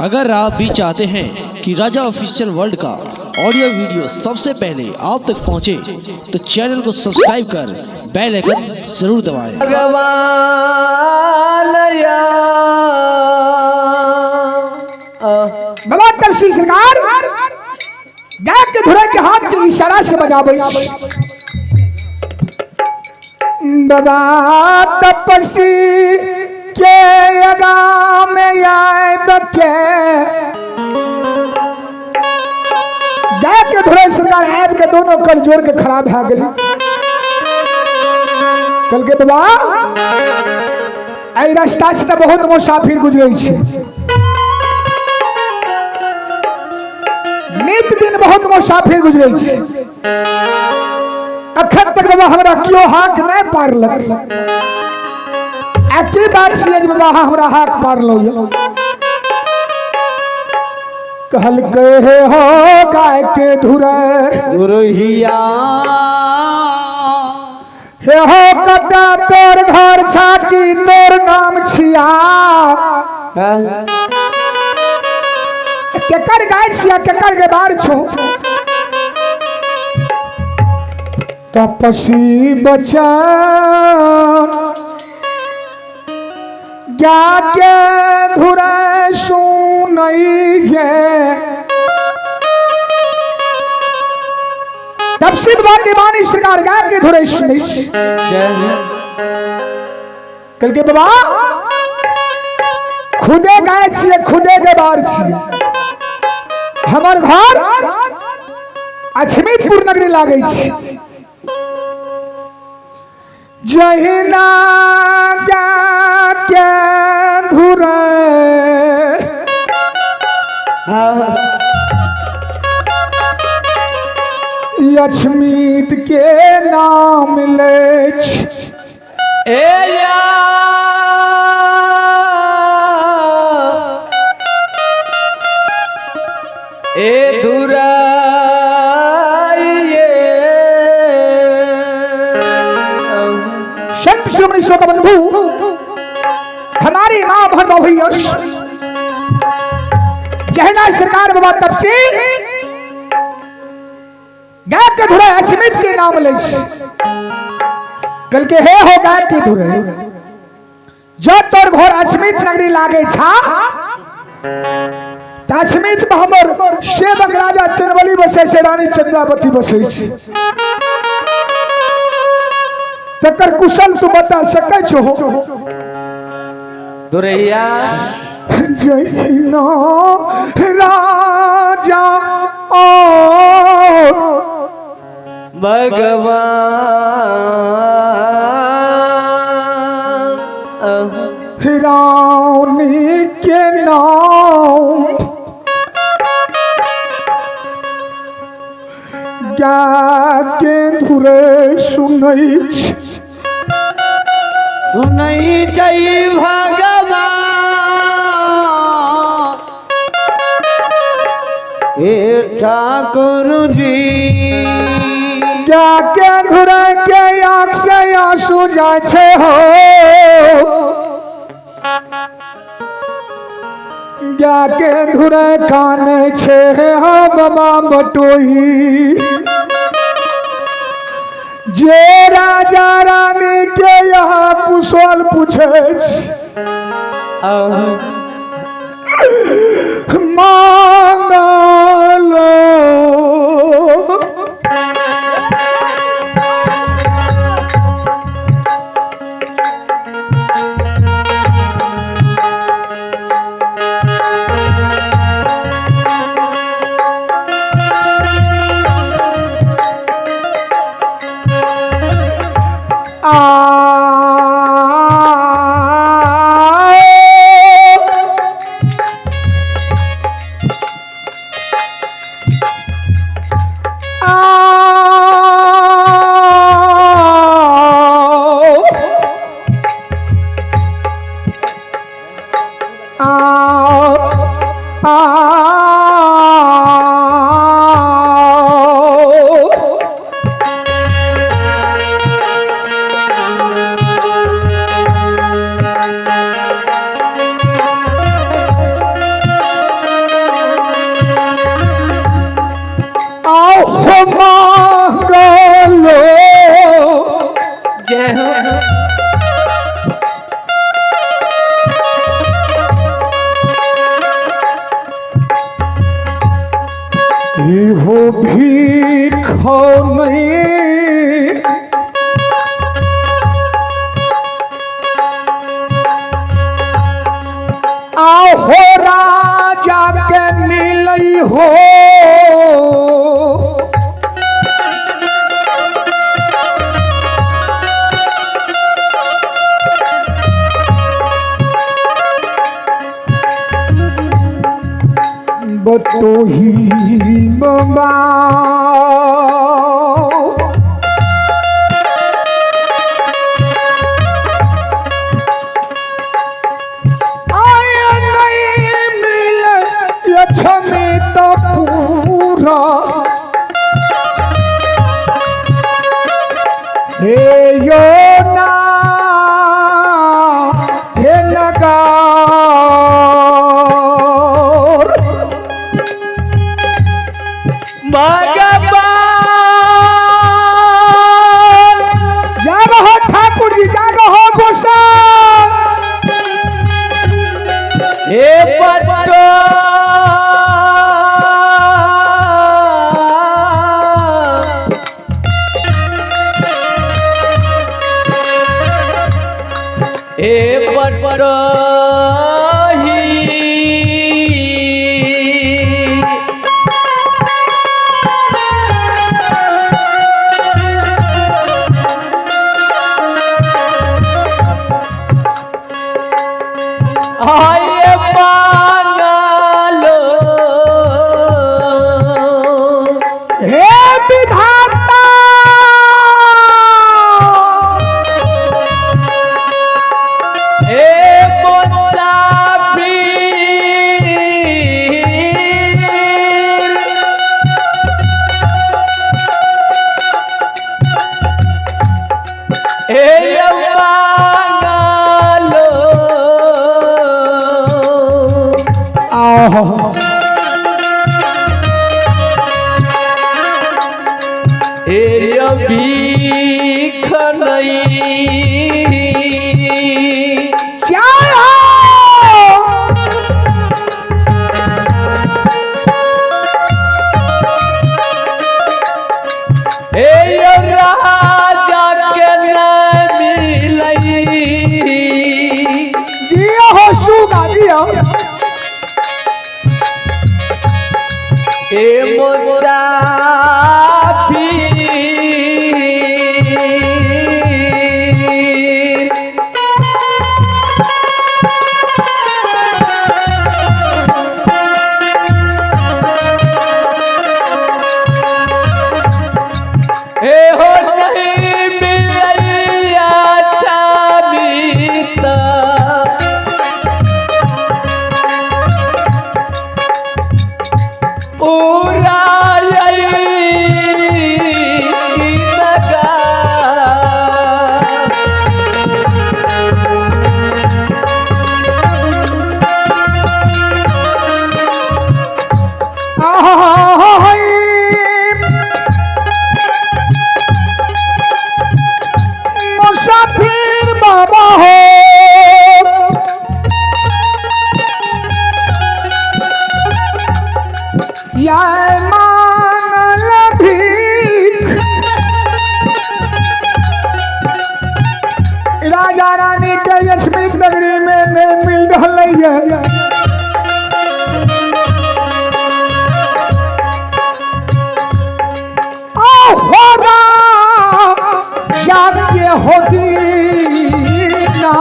अगर आप भी चाहते हैं कि राजा ऑफिशियल वर्ल्ड का ऑडियो वीडियो सबसे पहले आप तक पहुंचे, तो चैनल को सब्सक्राइब कर बेल आइकन जरूर दबाएं। भगवान या बाबा तपसी सरकार गाय के धुरे के हाथ के इशारा से बजाबै छी। बाबा तपसी के अगा में आयब के गाय के धुरे सरकार आबि के दोनों कल जोड़ के खराब भए गेली। कल के बाबा एहि रास्ता से तऽ बहुत मुसाफिर गुजरै छै, नित दिन बहुत मुसाफिर गुजरै छै। अखन तक बाबा हमरा केओ हाक नहि पारलक, आ की बात छियै जे बाबा अहाँ हमरा हाक पारलहुँ यऽ? कहलकै हे हो गाय के धुरे दुरहिया हे हो कता तोर घर छा की तोर नाम छिया, केकर गाय छिया केकर गेबार छो। तपसी बचन गाके धुरे सुनई जे। तपसी बाबा के वाणी सरकार गा के धुरे सुनई। कल के बाबा खुदे गाय छियै खुदे गेबार छियै, हमर घर अछमीतपुर नगरी लागै छै। जहिना के धुरे लक्ष्मीत के नाम लै छै। ए या ए दुराइए। संत श्रोमणी श्रोता बंधु, हमारी माँ बहन भैया जहना सरकार बाबा तपसी गाय के धुरे अचमित के नाम ले कल के हे हो गाय के धुरे जो तोर घर अचमित नगरी लागे छा त अचमित में हमर सेवक राजा चंद्रबली बसै छै, रानी चंद्रावती बसै छै, तकर कुशल तू बता सकै छो? दुरहिया जहिना राजा ओ भगवान रानी के नाम गाय के धुरे सुनै छै। सुनै छै भगवान हे ठाकुर जी। गाय के धुरे के आँख से आंसू जाइ छै हो, गाय के धुरे कानै छै हो बाबा बटोही। जे राजा रानी के यहाँ कुशल पूछे मांगल आ भीखो नहीं। आहो राजा के मिलई हो बतोही बाबा। आया नहीं मिले लक्ष्मी तो पूरा हे यो ना हे नगार। भगवान जा रहो ठाकुर जी, जा रहो गोसाई। हे पटो हे पटो आये पागलो हे विधाता हे मुसाफिर हे पागलो आहो हे भीख नहीं जय हो। हे राजा के न मिलई जियो हो सुगा जियो। हे मुसाफिर हे हो नहीं मिलैया चाबीता पूरा आहो मुसाफिर बाबा हो। या मांगल भीख राजा रानी के लक्ष्मी नगरी में नहीं मिल रहा है। आहो राजा के होती ना।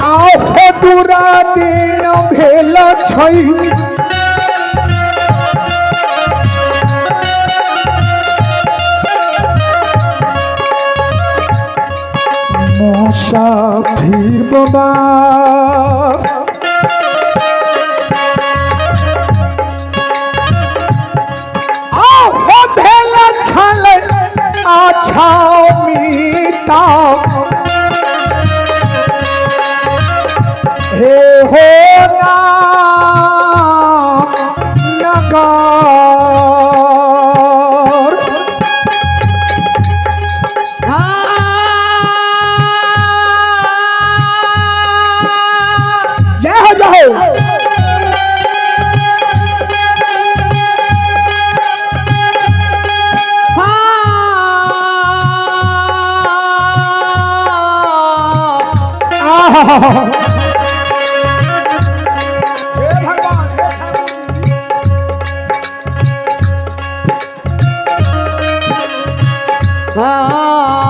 आहो दूरा दिन भेल छै मुसाफिर बाबा। आहो भेल छल अच्छा मीता हे हो ना नगार। हे भगवान, हे ठाकुर। हाँ।